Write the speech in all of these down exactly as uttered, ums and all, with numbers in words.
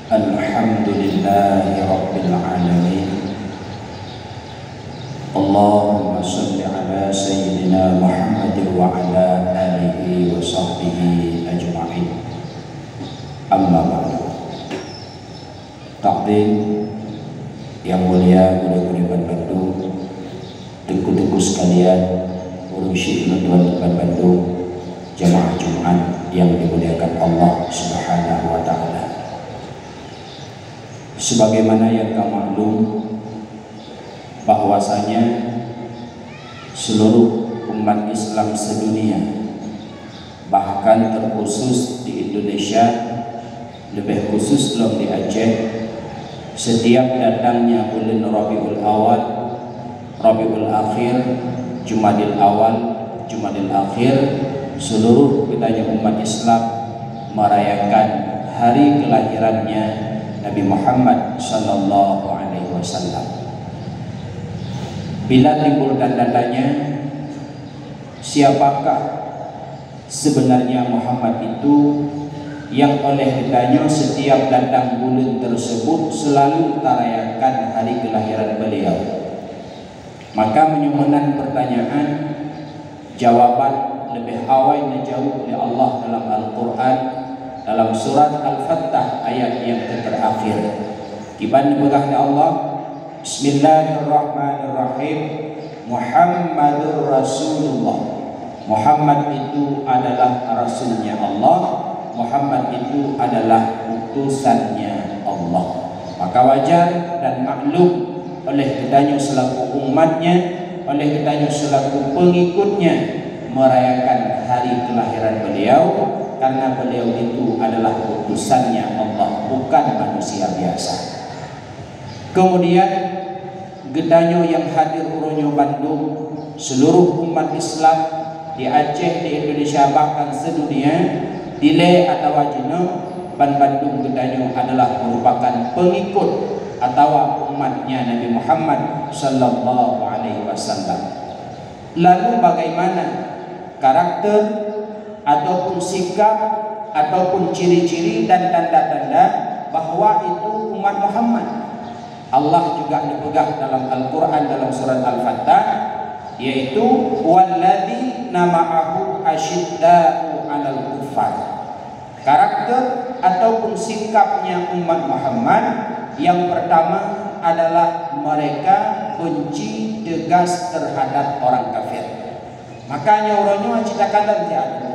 Alhamdulillahirabbil alamin. Allahumma shalli ala sayyidina Muhammadin wa ala alihi wa sahbihi ajma'in. Amma ba'du. Takdim yang mulia, gurée-gurée bandum, teungku-teungku sekalian, ureuëng syik lôn tuan bandum, jamaah Jumat yang dimuliakan Allah Subhanahu wa Taala. Sebagaimana yang ka maklum, bahwasanya seluruh umat Islam sedunia, bahkan terkhusus di Indonesia, lebih khusus lom di Aceh, setiap datangnya bulan Rabiul Awal, Rabiul Akhir, Jumadil Awal, Jumadil Akhir, seluruh geutanyoe umat Islam merayakan hari kelahirannya Nabi Muhammad sallallahu alaihi wasallam. Bila timbul tanda tanya, siapakah sebenarnya Muhammad itu yang oleh geutanyoe setiap datang bulan tersebut selalu tarayakan hari kelahiran beliau? Maka meunyoe meunan pertanyaan, jawaban leubeh awai neujaweueb lé Allah dalam Al-Qur'an, dalam surat Al-Fattah ayat nyang keuterakhir. Kiban neupeugah lé Allah, "Bismillahirrahmanirrahim. Muhammadur Rasulullah." Muhammad itu adalah rasulnya Allah. Muhammad itu adalah utusannya Allah. Maka wajar dan maklum oleh geutanyoe selaku umatnya, oleh geutanyoe selaku pengikutnya merayakan hari kelahiran beliau, karena beliau itu adalah utusannya Allah, bukan manusia biasa. Kemudian, geutanyoe nyang hadir uroe nyoe bandum, seluruh umat Islam di Aceh, di Indonesia, bahkan sedunia, dilée atawa jinoe, banbandum geutanyoe adalah merupakan pengikut atawa umatnya Nabi Muhammad sallallahu alaihi wasallam. Lalu bagaimana karakter ataupun sikap ataupun ciri-ciri dan tanda-tanda bahwa itu umat Muhammad? Allah juga neupeugah dalam Al-Qur'an dalam surat Al-Fattah, yaitu, "Walladzina ma'ahu asyidda'u 'alal kuffar." Karakter ataupun sikapnya umat Muhammad yang pertama adalah mereka benci tegas terhadap orang kafir. Makanya uroe nyoe citakan dan tiada.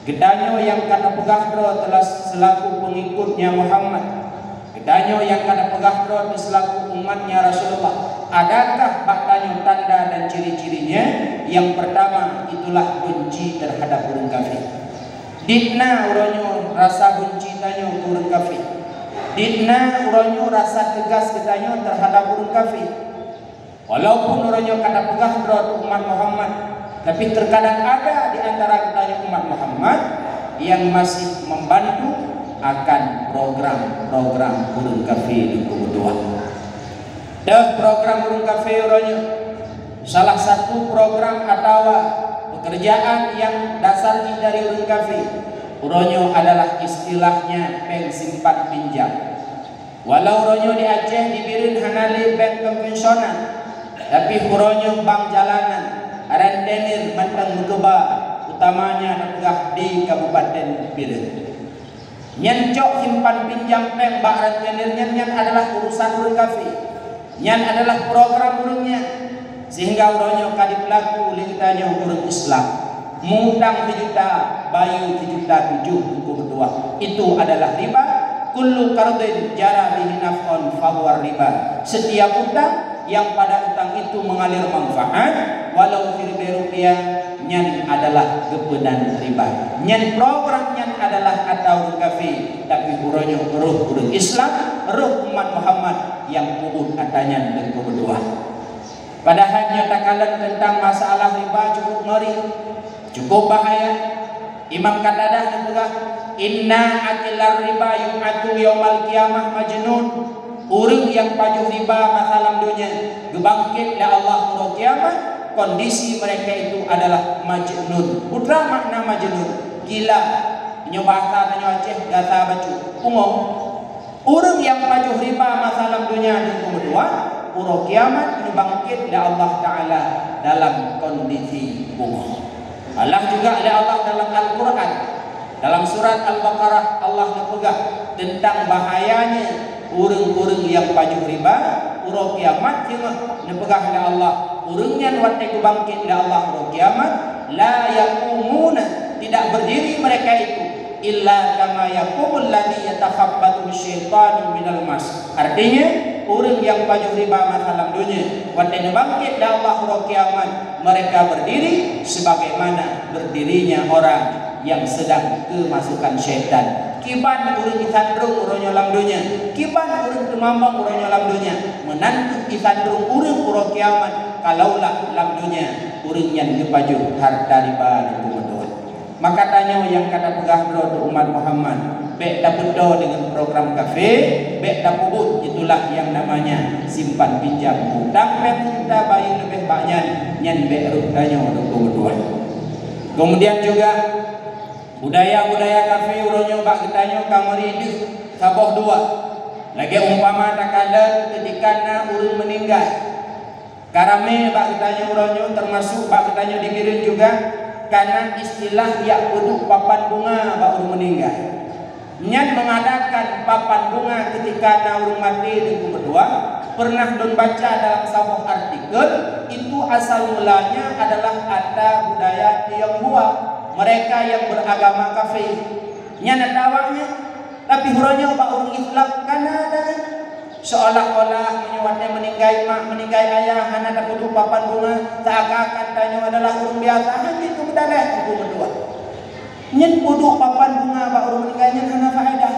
Geutanyoe nyang ka tapeugah droe telah selaku pengikutnya Muhammad, geutanyoe nyang ka tapeugah droe selaku umatnya Rasulullah, adakah bak tanyoe tanda dan ciri-cirinya? Yang pertama, itulah benci terhadap ureuëng kafir. Dikna uroe nyoe rasa benci tanyoe keu ureuëng kafir. Dikna uroe nyoe rasa tegas geutanyoe terhadap ureuëng kafir. Walaupun uroe nyoe ka tapeugah droe umat Muhammad, tapi terkadang ada di antara geutanyoe umat Muhammad yang masih membantu akan program-program ureuëng kafé nyang keubeutuan. Deuh program ureuëng kafé uroe nyoe, salah satu program atawa pekerjaan yang dasar jih dari ureuëng kafé uroe nyoe adalah istilahnya bank simpan pinjam. Walau uroe nyoe di Aceh, di Bireuen hana lé bank konvensional, tapi uroe nyoe bank jalanan, rentenir mantong meukeubah, utamanya tapeugah di Kabupaten Bireuen. Nyan cok simpan pinjam bank bak rentenir nyan, nyan adalah urusan ureuëng kafé. Nyan adalah program ureuëng nyan. Sehingga uroe nyoe ka jipeulaku lé geutanyoe ureuëng Islam. Mengutang sijuta, bayeue sijuta tujoh, Teungku Meutuah. Itu adalah riba. Kullu qardin jara bihi naf'un fahuwa riba. Setiap utang yang pada utang itu mengalir manfaat, walau siribée rupiah, nyan adalah geupeunan riba. Nyan program nyan adalah ata ureuëng kafé, tapi uroe nyoe roh ureuëng Islam, roh umat Muhammad nyang peubuet ata nyan, Teungku Meutuah. Padahai nyoe takalon teuntang masalah riba cukup ngeri, cukup bahaya. Imam Qatadah neupeugah, "Inna akilar riba yub'atsu yaumal qiyamah majnun." Ureuëng nyang pajoh riba masa lam donya, geubangkét lé Allah uroe kiamat, kondisi mereka itu adalah majnun. Peue makna majnun? Gila. Nyoe bahasa tanyoe Aceh, gata bacut. Pungo. Nyang keudua, uroe kiamat geubangkét lé Allah Taala dalam kondisi beungoh. Allah juga lé Allah dalam Al-Quran, dalam surat Al-Baqarah, Allah neupeugah teuntang bahayanya ureuëng-ureuëng nyang pajoh riba. Uroe kiamat singoh neupeugah lé Allah, ureuëng nyan watée geubangkét lé Allah uroe kiamat, la yaqumuna, tidak berdiri mereka itu, illa kama yaqumul ladzi yatakhabbathu syaitanu minal mas. Artinya, ureuëng nyang pajoh riba masa lam dunia, watée neubangkét lé Allah uroe kiamat, mereka berdiri sebagaimana berdirinya orang yang sedang kemasukan syaitan. Kiban ureuëng isandrong uroe nyoe lam dunia, kiban ureuëng teumamong uroe nyoe lam dunia, meunan kheueh isandrong ureuëng uroe kiamat, kalaulah lam dunia ureuëng nyan geupajoh harta riba dan peumeutuan. Maka tanyoe nyang ka tapeugah droe teuh umat Muhammad, bék tapeutoe deungon program kafé, bék tapeubuet, itulah yang namanya simpan pinjam. Utang péng cinta bayeue leubeh bak nyan, nyan bék rot tanyoe teuh peumeutuan. Kemudian juga, budaya-budaya kafé uroe nyoe bak geutanyoe ka meuri deuh saboh dua. Lagée umpama takalon keutika na ureuëng meuninggai. Ka ramé bak geutanyoe uroe nyoe, teumasuk bak geutanyoe di Bireuen juga, ka na istilah jak peuduek papan bunga bak ureuëng meuninggai. Nyan mengadakan papan bunga keutika na ureuëng maté dan peumeutuan. Pernah lôn baca dalam saboh artikel, itu asal mulanya adalah atra budaya Tionghoa, mereka yang beragama kafé. Nyan atra awaknyan, tapi uroe nyoe bak ureuëng Islam ka na atra nyan. Seolah-olah meunyoe watée meuninggai mak, meuninggai ayah, hana tapeuduek papan bunga, seakan-akan tanyoe adalah ureuëng biasa, hana jeuet keu meudaleh, keu meutuah. Nyan peuduek papan bunga bak ureuëng meuninggai nyan hana faedah.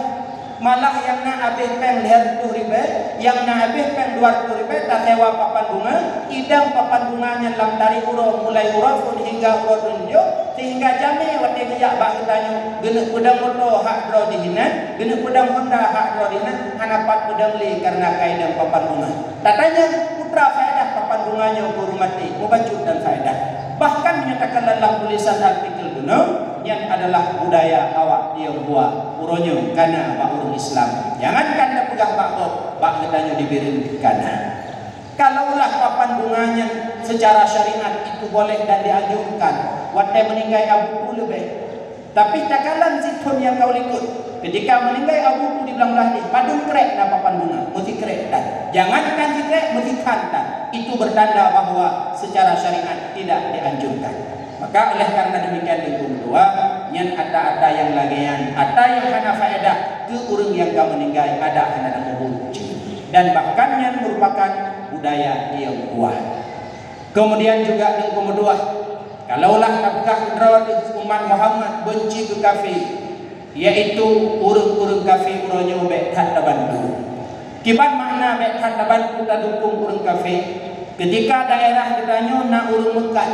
Malah nyang na abéh péng lhée reutôh ribée, nyang na abéh péng dua reutôh ribée, tasewa papan bunga, idang papan bunga nyan lam tarikh uroe, mulai uroe phon hingga uroe dum jok, sehingga jamé watée geujak bak geutanyoe, geuneuk peudong moto hak droe jih inan, geuneuk peudong honda hak droe jih inan, hana pat peudong lé kareuna ka idang papan bunga. Tatanyong, peue atra faedah papan bunga nyoe keu ureuëng maté, mubacut dan faedah. Bahkan meunyoe takalon lam tulisan artikel bunoe, nyan adalah budaya awak Tionghoa uroe nyoe ka na bak ureuëng Islam. Jangankan tapeugah bak gob, bak geutanyoe di Bireuen ka na. Kalaulah papan bunga nyan secara syariat itu boleh dan dianjurkan, watée meuninggai Abu Tu leubeh. Tapi takalon sithon nyang ka u likot, keutika meuninggai Abu Tu di Blang Blahdeh, padum krek na papan bunga, meusikrek tan. Jangankan sikrek, meusikhan tan. Itu bertanda bahwa secara syariat tidak dianjurkan. Maka oleh karena demikian, Teungku Meutuah, nyan atra-atra nyang lagée nyan, atra nyang hana faedah keu ureuëng nyang ka meuninggai, adak hana na mubuet jih. Dan bahkan nyan merupakan budaya Tionghoa. Kemudian juga, Teungku Meutuah, kalaulah tapeugah droe teuh umat Muhammad beunci keu kafé, yaitu ureuëng-ureuëng kafé uroe nyoe bék that tabantu. Kiban makna bék that tabantu tadukong ureuëng kafé? Keutika daerah geutanyoe na ureuëng meukat,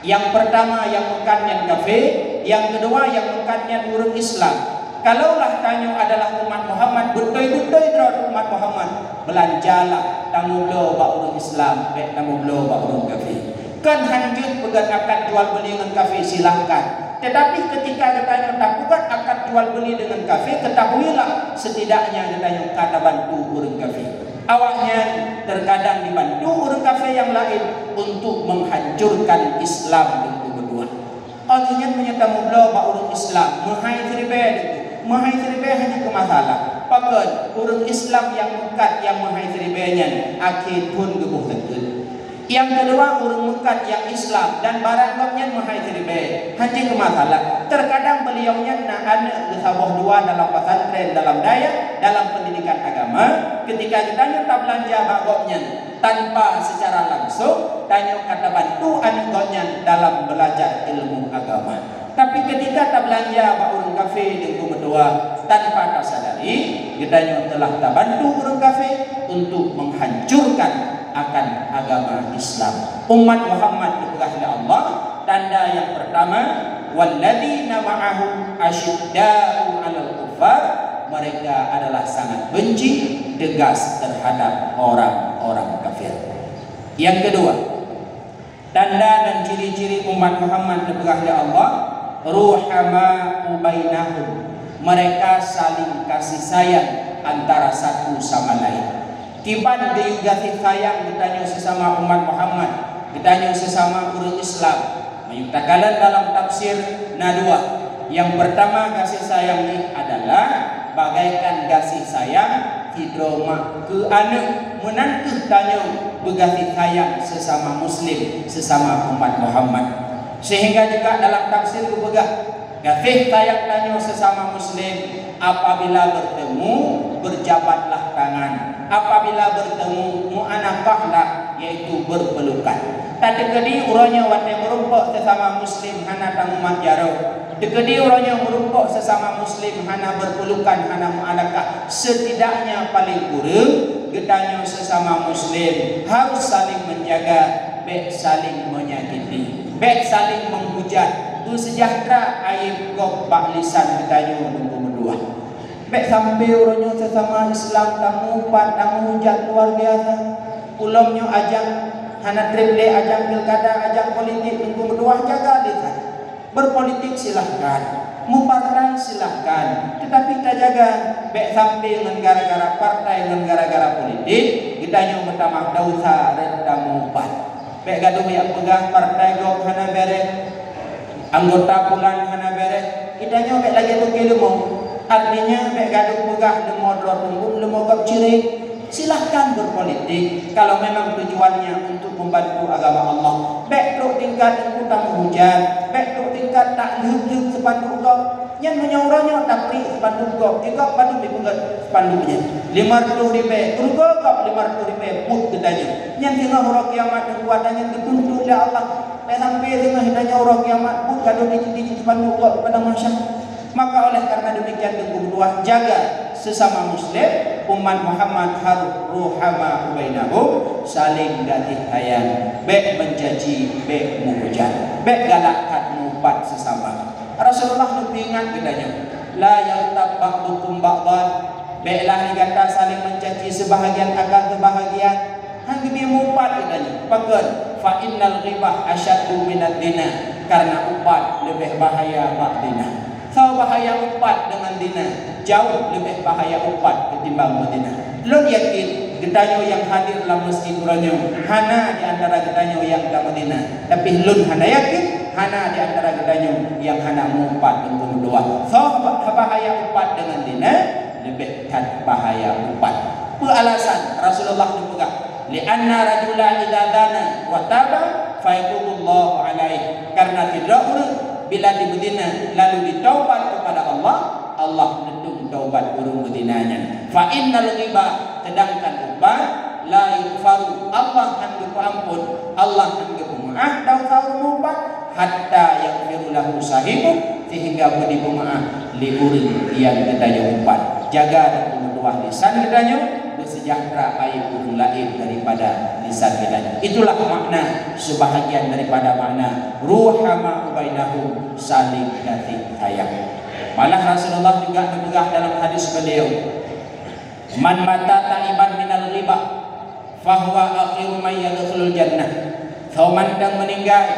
nyang peurtama nyang meukat nyan kafé, nyang keudua nyang meukat nyan ureuëng Islam. Kalaulah tanyoe adalah umat Muhammad, beutôi-beutôi droe umat Muhammad, beulanjalah tameubloe bak ureuëng Islam, bék tameubloe bak ureuëng kafé. Kon hanjeuet peugét akad jual beuli ngon kafé, silahkan. Tetapi keutika geutanyoe tapeugét akad jual beuli deungon kafé, ketahuilah, setidaknya geutanyoe ka tabantu ureuëng kafé. Awaknyan terkadang dibantu ureuëng kafé nyang laén untuk menghancurkan Islam, Teungku Meutuah. Óh lheueh nyan meunyoe tameubloe bak ureuëng Islam, meuhai siribée, Teungku. Meuhai siribée hana keu masalah. Pakon? Ureuëng Islam nyang meukat nyang meuhai siribée nyan akhé thon geuboh sakét. Nyang keudua, ureuëng meukat nyang Islam dan barang gobnyan meuhai siribée, hana keu masalah. Terkadang beuliau nyan na aneuëk geusaboh dua dalam pesantren, dalam dayah, dalam pendidikan agama. Keutika geutanyoe tabeulanja bak gobnyan tanpa secara langsung, tanyoe ka tabantu aneuëk gobnyan dalam beulajar ilmu agama. Tapi keutika tabeulanja bak ureuëng kafé, Teungku Meutuah, tanpa tasadari, geutanyoe teulah tabantu ureuëng kafé untuk menghancurkan akan agama Islam. Umat Muhammad dipeugah lé Allah, tanda nyang peurtama, "Walladzina ma'ahu asyidda'u 'alal kuffar," mereka adalah sangat benci, tegas terhadap orang-orang kafir. Yang kedua, tanda dan ciri-ciri umat Muhammad dipeugah lé Allah, "Ruhama'u bainahum," mereka saling kasih sayang antara satu sama lain. Iban geuyue gaséh sayang geutanyoe sesama umat Muhammad, geutanyoe sesama ureuëng Islam. Meunyoe takalon dalam tafsir na dua. Nyang peurtama, gaséh sayang nyoe adalah bagaikan gaséh sayang sidroe mak keu aneuëk. Meunan kheueh tanyoe beugaséh sayang sesama muslim, sesama umat Muhammad. Sehingga juga dalam tafsir geupeugah, gaséh sayang tanyoe sesama muslim, apabila bertemu, berjabatlah tangan. Apabila bertemu, mu'anaqahlah, yaitu berpelukan. Tateukeudi uroe nyoe watée meurumpok sesama muslim hana tamumat jaroe. Teukeudi uroe nyoe meurumpok sesama muslim hana berpelukan, hana mu'anaqah. Setidaknya paling kureueng geutanyoe sesama muslim harus saling menjaga, bék saling menyakiti, bék saling menghujat. Beusejahtera aib gob bak lisan geutanyoe nunggu meuduah. Bék sampai uroe nyoe sesama Islam tamupat, tamuhujat luar biasa. Ulôn nyoe ajang hana treb lé, ajang pilkada, ajang politik, nunggu meuduah, jaga lisan. Berpolitik silahkan, mupartai silahkan, tetapi tajaga, bék sampai ngon gara-gara partai, ngon gara-gara politik geutanyoe meutamah desya rot tamupat. Bék gadoh jak peugah partai gob hana béréh, anggota pulan hana béréh, geutanyoe bék lagée toke leumo. Artinya bék gadoh peugah leumo droe teumbon, leumo gob cirek. Silahkan berpolitik kalau memang tujuannya untuk membantu agama Allah. Bék trok tingkat teungku tamuhujat, bék trok tingkat tak lheueh-lheueh seupanduk gob. Nyan meunyoe uroe nyoe tapriek seupanduk gob, eh, gob padub jipeugét seupanduk nyan? Lima reutôh ribée, keureugo gob lima reutôh ribée buet geutanyoe. Nyan singoh uroe kiamat teungku ata nyan geutuntut lé Allah. Bék sampai singoh geutanyoe uroe kiamat buet gadoh dijih-dijih seupanduk gob di padang mahsyar. Maka oleh karena demikian teungku meutuah, jaga sesama muslim, umat Muhammad harus ruhama bainahum, saling gaséh sayang, bék mencaci, bék meuhujat, bék galak that mupat sesama. Rasulullah neupeuingat geutanyoe, "La yaghtab ba'dukum ba'dan," béklah gata saling mencaci sebahagian akan sebahagian. Han geubri mupat geutanyoe. Pakon? "Fa innal ghibah asyaddu minaz zina," karena upat leubeh bahaya bak zina. Soe bahaya upat deungon zina? Jauh leubeh bahaya upat ketimbang beuzina. Lôn yakin geutanyoe nyang hadir lam masjid uroe nyoe hana di antara geutanyoe nyang tameuzina. Tapi lôn hana yakin hana di antara geutanyoe nyang hana mupat teungku meutuah. Soe bahaya upat deungon zina? Leubeh that bahaya upat. Peue alasan Rasulullah neupeugah, "Li'anna rajula idza zana wa taba, fayatubullahu alaih." Karena sidroe ureuëng bila jibeuzina lalu jitaubat kepada Allah, Allah neudong taubat ureuëng beuzina nyan. Fa innal ghibah, sedangkan upat, la yughfaru, Allah han geupeuampon, Allah han geupeumaáh desya ureuëng upat, hatta yaghfiru lahu sahibuh, sehingga beudibeumaáh lé ureuëng nyang geutanyoe upat. Jaga dan peumeutuah lisan geutanyoe, beusejahtera aib ureuëng laén daripada lisan geutanyoe. Itulah makna, sebahagian daripada makna ruhama bainahum, saling gaséh sayang. Malah Rasulullah juga neupeugah dalam hadis beliau, "Man mata ta'iban minal ghibah, fahuwa akhiru man yadkhulul jannah." Soe mantong meuninggai,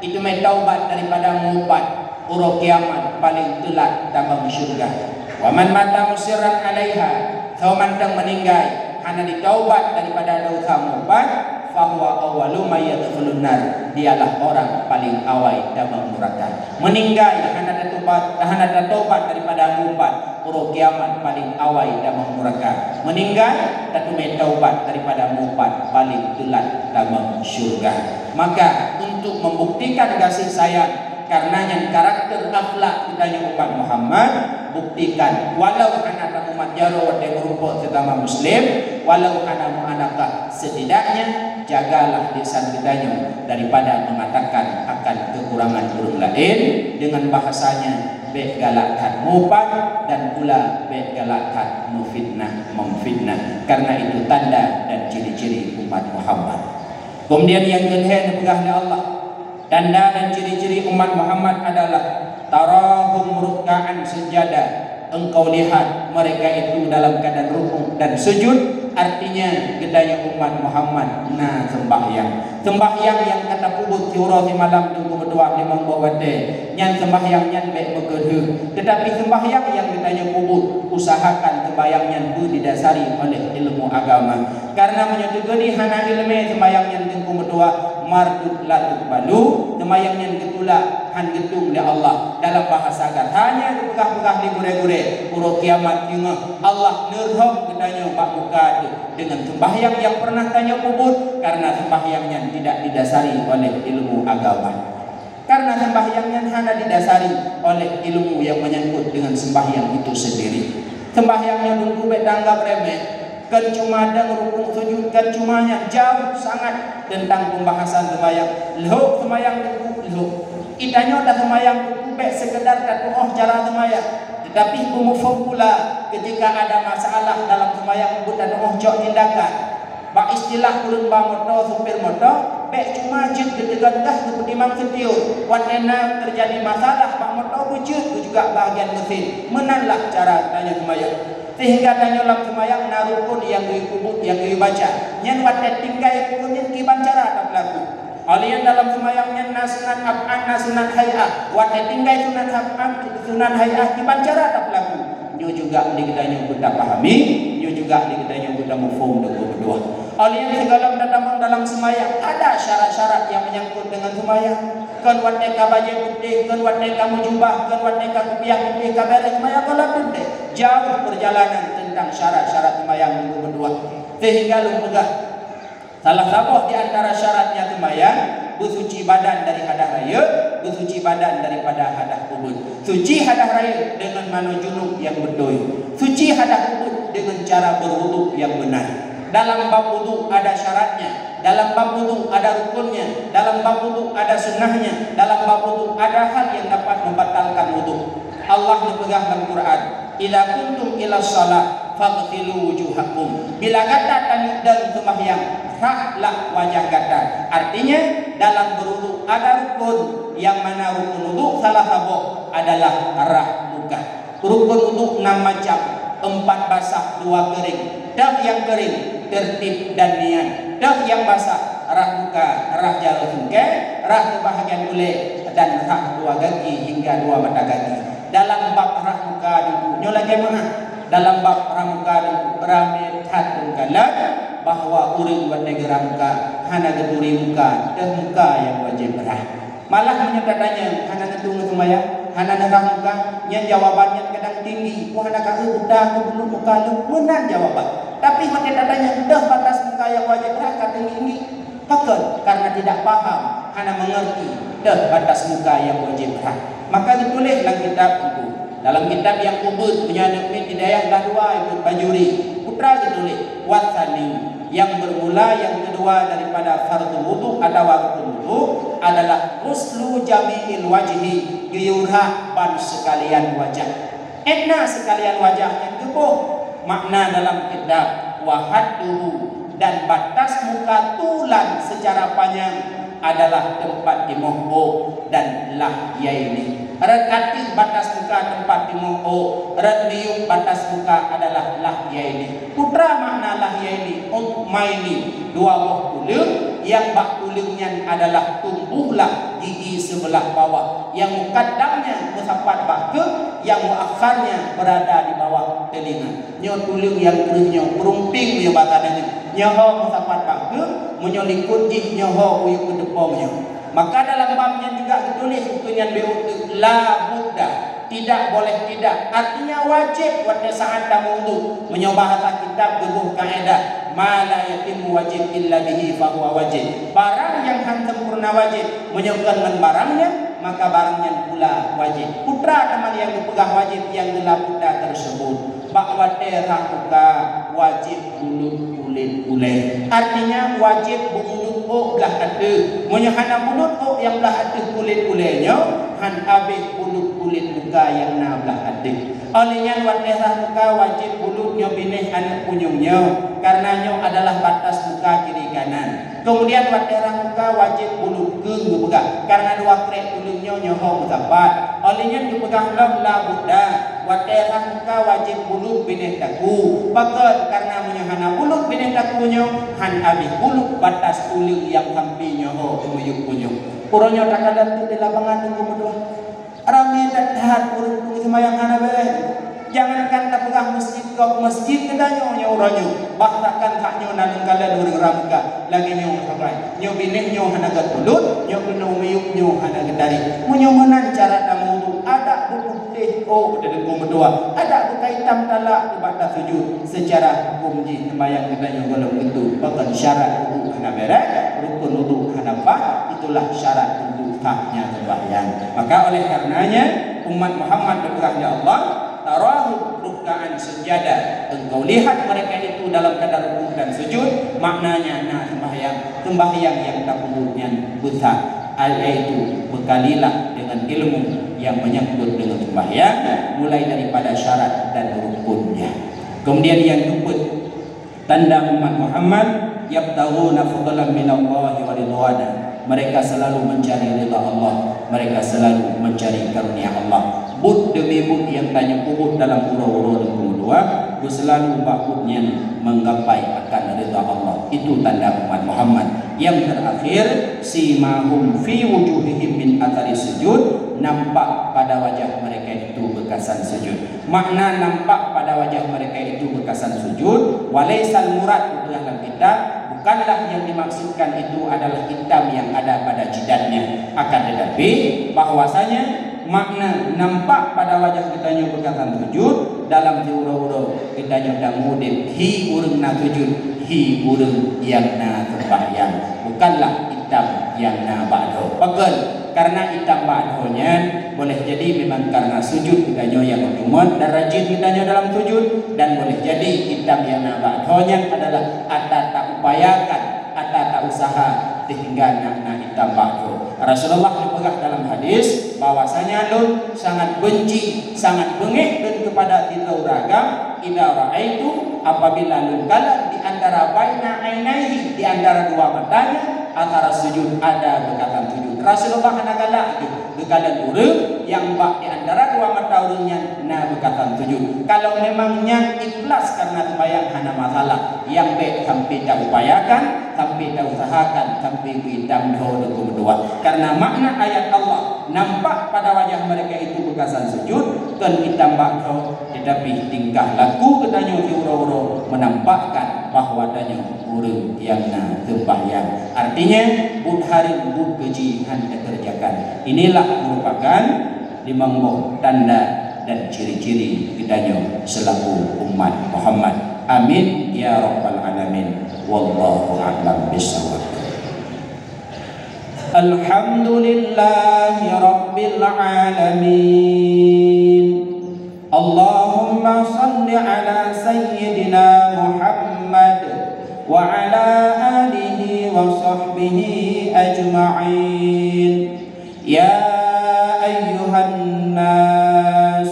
iteumé taubat daripada mupat, uroe kiamat paleng teulat tamong syeuruga. "Wa man mata musirran 'alaiha," soe mantong meuninggai hana jitaubat daripada desya mupat, "fahuwa awwalu man yadkhulun nar," dialah orang paleng awai tamong nuraka. Meuninggai hana tatobat, hana tatobat daripada mupat, uroe kiamat paleng awai tamong nuraka. Meuninggai, tateumé taubat daripada mupat, paleng teulat tamong syeuruga. Maka, untuk membuktikan gaséh sayang, karena nyan karakter akhlak geutanyoe umat Muhammad, buktikan, walau hana tamumat jaroe watée meurumpok sesama muslim, walau hana mu'anaqah, setidaknya jagalah lisan geutanyoe daripada mengatakan akan kekurangan ureuëng laén dengan bahasanya, bék galak that mupat dan pula bék galak that meufitnah, memfitnah. Karena itu tanda dan ciri-ciri umat Muhammad. Kemudian nyang keulhée neupeugah lé Allah, tanda dan ciri-ciri umat Muhammad adalah tarahum rukka'an sujada. Engkau lihat mereka itu dalam keadaan rukuk dan sujud, artinya geutanyoe umat Muhammad na sembahyang. Sembahyang nyang ka tapeubuet siuroe simalam teungku meutuah limong boh watée, nyan sembahyang nyan bék meukeudeuh. Tetapi sembahyang nyang geutanyoe peubuet, usahakan sembahyang nyan beu di didasari oleh ilmu agama. Karena meunyoe teukeudi hana ileumé, seumayang nyan teungku meutuah, mardud la tuqbalu, seumayang nyan geutulak, han geutueng lé Allah. Dalam bahasa gata nyan geupeugah-peugah lé gurée-gurée, uroe kiamat teungoh Allah neurhom geutanyoe bak muka teuh deungon seumahyang nyang pernah tanyoe peubuet, karena seumahyang nyan tidak didasari oleh ilmu agama. Karena sembahyang nyan hana didasari oleh ilmu yang menyangkut dengan sembahyang itu sendiri. Sembahyang nyoe teungku bék tanggap remeh, kon cuma dang rukuk sujud, kon cuma nyan, jauh sangat tentang pembahasan sembahyang. Lhok sembahyang teungku, lhok. Geutanyoe tasembahyang teungku bék sekedar tatuoh cara sembahyang, tetapi beumuphom pula ketika ada masalah dalam sembahyang, beutateuoh cok tindakan. Bak istilah ureuëng ba moto, supir moto, bék cuma jeuet geuteugah-teugah geupeutimang seutiur. Watée na teujadi masalah bak moto, beujeuet beujugak bahagian mesin. Meunanlah cara tanyoe seumayang. Sehingga tanyoe lam seumayang na rukon nyang geuyue peubuet, nyang geuyue baca. Nyan watée tinggai rukon nyan kiban cara tapeulaku. Óh lheueh nyan dalam seumayang nyan na sunat af'al, na sunat hai'ah. Watée tinggai sunat af'al, sunat hai'ah kiban cara tapeulaku. Nyoe juga di geutanyoe beutapahami, nyoe juga di geutanyoe beutamuphom deungon meutuah. Óh lheueh nyan sigohlom tatamong dalam seumayang, ada syarat-syarat nyang menyangkut deungon seumayang. Kon watée ka bajée putéh, kon watée ka meujubah, kon watée ka kupiah putéh ka beureh, seumayang gohlom teuntée. Jauh peurjalanan teuntang syarat-syarat seumayang deungon meutuah. Sehingga lôn peugah, salah saboh di antara syaratnya seumayang, beusuci badan dari hadah rayeuk, beusuci badan daripada hadah ubit. Suci hadah rayeuk deungon manoe junub nyang beutôi. Suci hadah ubit deungon cara berwuduk nyang beuna. Dalam bab wuduk ada syaratnya, dalam bab wuduk ada rukunnya, dalam bab wuduk ada sunnahnya, dalam bab wuduk ada hal yang dapat membatalkan wuduk. Allah neupeugah lam Quran, "Idza qumtum ila shalah faghsilu wujuhakum." Bila gata tanyut dan seumahyang, rhahlah wajah gata. Artinya, dalam berwuduk ada rukun, yang mana rukun wuduk salah saboh adalah rhah muka. Rukun wuduk enam macam, empat basah, dua kering. Teuh nyang kering, tertib dan niat. Teuh nyang basah, rhah muka, rhah jaroe sungkée, rhah keubahagian ulée, dan rhah dua gaki hingga dua mata gaki. Dalam bab rhah muka teungku, nyoe lagée meuah. Dalam bab rhah muka teungku, ramé that lôn kalon bahwa ureuëng watée geurhah muka hana geuturi muka, teuh muka nyang wajéb rhah. Malah meunyoe tatanyong hana neutueng seumayang, hana neurhah muka, nyan jawaban nyan kadang tinggi, "Peue hana ka eu buta keu buleuen muka lôn?" Meunan jawaban. Tapi meunyoe tatanyong, teuh batas muka nyang wajéb rhah ka tinggi-tinggi. Pakon? Karena tidak paham, hana mengerti teuh batas muka nyang wajéb rhah. Maka geutuléh lam kitab teungku. Dalam kitab nyang ubit, meunyoe aneuk miet di dayah lah dua, Ibnu Bajuri, putra geutuléh, "Watsani," yang bermula yang kedua daripada fardu wudu atawa rukun wudu adalah ghuslu jami'il wajhi, geuyue rhah ban sekalian wajah. Étna sekalian wajah nyang geuboh makna dalam kitab, "Wa hadduhu," dan batas muka tulan secara panjang adalah teumpat timoh ôk dan lahyaini. Rot ateueh batas muka teumpat timoh ôk, rot miyueb batas muka adalah lahyaini. Peue makna lahyaini? Udhmaini, dua boh tuleueng, nyang bak tuleueng nyan adalah tumbuhlah gigi sebelah bawah. Nyang mukaddamnya meusapat bak keuek, nyang muakharnya berada di bawah telinga. Nyoe tuleueng nyang kreueh nyoe, peurumping nyoe bak gata nyoe. Nyoe ho meusapat bak keuek, meunyoe likot jih nyoe ho uyueb keuteupom nyoe. Maka dalam bab nyan juga geutuléh keu nyan beuet teuk, la budda, tidak boleh tidak. Artinya wajéb watée saát tameuwudu. Meunyoe bahasa kitab geuboh kaedah, ma la yatimmu wajib illa bihi fahuwa wajib. Barang nyang hán sempurna wajéb, meunyoe kon ngon barang nyan, maka barang nyan pula wajéb. Peue teuma nyang geupeugah wajéb nyang geula budda tersebut? Bak watée rhah muka wajéb bulut kulét ulée. Artinya wajéb beumulut ôk blah ateueh. Meunyoe hana bulut ôk nyang blah ateueh kulét ulée nyoe, hán abéh bulut kulét muka nyang na blah ateueh. Óh lheueh nyan watée rhah muka wajéb bulut nyoe binéh aneuk punyueng nyoe, karena nyoe adalah batas muka kiri kanan. Keumudian watée rhah muka wajéb bulut keueng geupeugah, karena dua krek tuleueng nyoe nyoe ho meusapat. Óh lheueh nyan geupeugah lom la budda, watée rhah muka wajéb bulut binéh takue. Pakon? Karena meunyoe hana bulut binéh takue nyoe, hán abéh bulut batas tuleueng nyang sampoe nyoe ho teumiyueb punyueng. Uroe nyoe takalon teuk di lapangan teungku meutuah. Ramé that-that ureuëng peue seumayang hana beureh. Jangankan tapeugah Meuseujid gob meuseujid geutanyoe nyoe uroe nyoe, bah takkan that nyoe na lôn kalon ureuëng Ram ka lagée nyoe sagai. Nyoe binéh nyoe hana geutulut, nyoe keunoe miyueb nyoe hana geutari. Meunyoe meunan cara tameuwudu, adak beuputéh ôk di teungku meutuah, adak beukai tam talak ubak tasujud. Seucara huköm jih seumayang geutanyoe gohlom geuteupeue syarat wudu hana béreh, rukun wudu hana paih, itulah syarat untuk sahnya sembahyang. Maka oleh karenanya umat Muhammad dipeugah lé Allah, tarahu rukkaan sujada, engkau lihat mereka itu dalam keadaan rukuk dan sujud, maknanya na sembahyang, sembahyang yang takubur nyan beusah, yaitu bekalilah dengan ilmu yang menyangkut dengan sembahyang, mulai daripada syarat dan rukunnya. Kemudian yang keempat, tanda umat Muhammad, yabtaghuna fadlan minallahi wa ridwana. Mereka selalu mencari ridha Allah, mereka selalu mencari karunia Allah. Buet demi buet nyang tanyoe peubuet dalam uroe-uroe nyang keudua, beuselalu bak buet nyan menggapai akan ridha Allah. Itu tanda umat Muhammad. Yang terakhir, simahum fi wujuhihim min athari sujud, nampak pada wajah mereka itu bekasan sujud. Makna nampak pada wajah mereka itu bekasan sujud, walaisal murad, peugah lam kitab, bukanlah yang dimaksudkan itu adalah hitam yang ada pada jidatnya. Akan tetapi, bahwasanya makna nampak pada wajah geutanyoe bekasan sujud dalam siuroe-uroe geutanyoe tamudeb, hi ureuëng na sujud, hi ureuëng nyang na seumbahyang, bukanlah hitam nyang na bak dhoe. Pakon? Karena hitam bak dhoe nyan boleh jadi memang karena sujud geutanyoe nyang meuteumot dan rajin geutanyoe dalam sujud, dan boleh jadi hitam nyang na bak dhoe nyan adalah ata taupayakan, ata tausaha sehingga na, na hitam bak dhoe. Rasulullah geupeugah dalam hadis bahwasanya lôn sangat benci, sangat beungéh lôn kepada tiga ureuëng agam, idza raaitu, apabila lôn kalon di antara baina ainaihi, di antara dua matanya, athara sujud, ada bekasan sujud. Rasulullah hana galak geukalon ureuëng nyang bak di antara dua mata ureuëng nyan na bekasan sujud. Kalau memang nyan ikhlas karena sembahyang, hana masalah. Nyang bék sampai taupayakan, sampai tausahakan, sampai geuhitam dhoe di teungku meutuah. Karena makna ayat Allah, nampak pada wajah mereka itu bekasan sujud, kon hitam bak dhoe, tetapi tingkah laku geutanyoe siuroe-uroe menampakkan bahwa tanyoe ureuëng nyang na seumbahyang. Artinya, buet hareuem buet keujih han takeureujakan. Inilah merupakan limong boh tanda dan ciri-ciri geutanyoe selaku umat Muhammad. Amin ya rabbal alamin. Wallahu a'lam bishawab. Alhamdulillahi rabbil alamin. Allahumma salli ala sayyidina Muhammad wa ala alihi wa sahbihi ajma'in. يا أيها الناس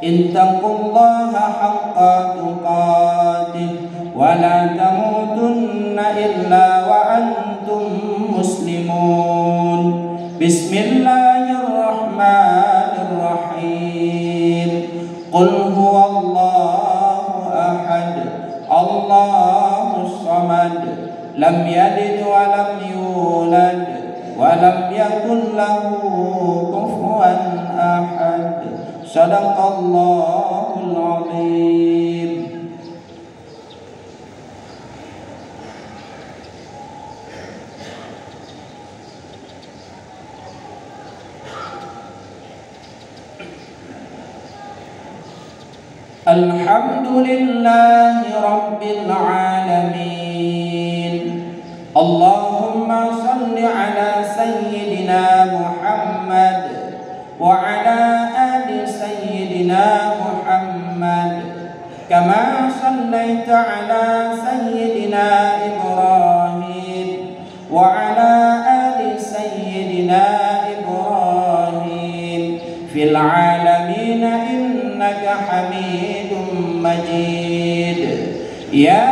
اتقوا الله حق تقاته ولا تموتن إلا وأنتم مسلمون. بسم الله الرحمن الرحيم. قل هو الله أحد، الله الصمد، لم يلد ولم يولد، ولم يكن له كفوا أحد. صدق الله العظيم. الحمد لله رب العالمين. اللهم صل على سيدنا محمد وعلى آل سيدنا محمد كما صليت على سيدنا إبراهيم وعلى آل سيدنا إبراهيم في العالمين إنك حميد مجيد. يا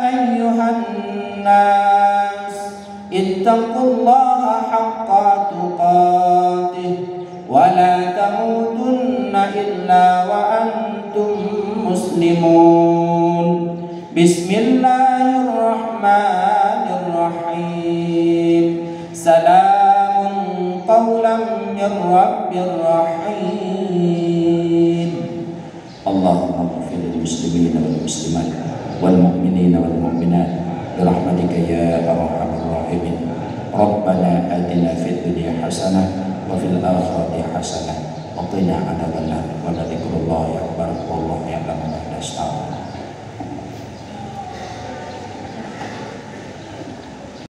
أيها الناس اتقوا الله حق تقاته ولا تموتن إلا وأنتم مسلمون. بسم الله الرحمن الرحيم. سلام قولا من رب رحيم. اللهم اغفر للمسلمين. muslimin wal muslimat, wal mu'minin wal mu'minat, bi rahmatika ya arhamar rahimin. Rabbana atina fid dunya hasanah, wa fil akhirati hasanah, wa qina adzabannar. Wa la dzikrullahi akbar, wallahu ya'lamu ma tasna'un.